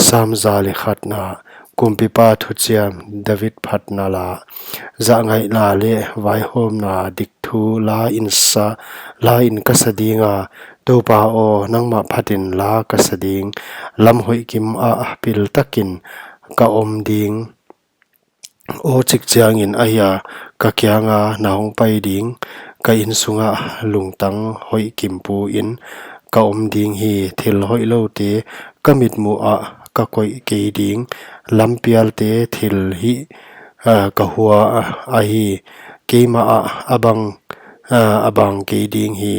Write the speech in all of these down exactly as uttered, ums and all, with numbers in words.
Cham za leh khatna. Kumpipa thuchiam, David phatna la. Zahngaihna leh vaihawmna dik thu la in sa, la in ka sa ding a, Toupa aw, nangmah phatin la ka sa ding. Lam hoih kim ah pil takin ka om ding. Aw chik chiangin ahia ka kianga na hong pai ding, ka insunga lungtang hoih kimpuin ka om ding hi. Thil hoihloute ka mitmuh ah ka koih kei ding, lampialte thil hih, ah, ka hua ahi. Keimah ah a bang, ah, a bang kei ding hi.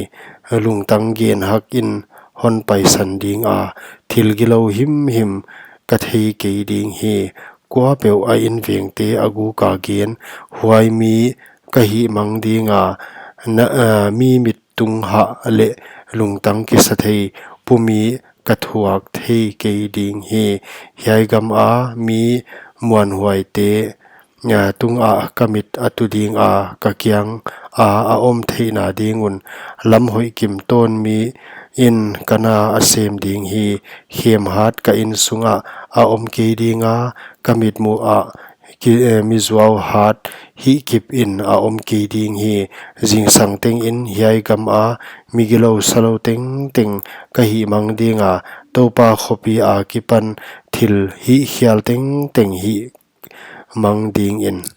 Lungtang gen hakin hon paisan ding a, thil gilou himhim ka thei kei ding hi. Kuapeuh a invengte a guka gen, huai mi ka hihmang ding a, na, ah, mi mit tung hah leh lungtang kisa thei pumi ka thuak thei kei ding hi. Hiai gama mi muanhuaite, ah, tungah ka mit a tu ding a, ka kianga a om theihna ding un. Lam hoih kim tawn miin ka na a sem ding hi. Khemhat ka insunga a om kei ding a, ka mitmuh ah ki, eh, mi zuau hat hih kipin a om kei ding hi. Zingsang tengin hiai gama mi gilou salou tengteng ka hihmang ding a, Toupa khopi akipan thil hihkhial tengteng hihmang dingin.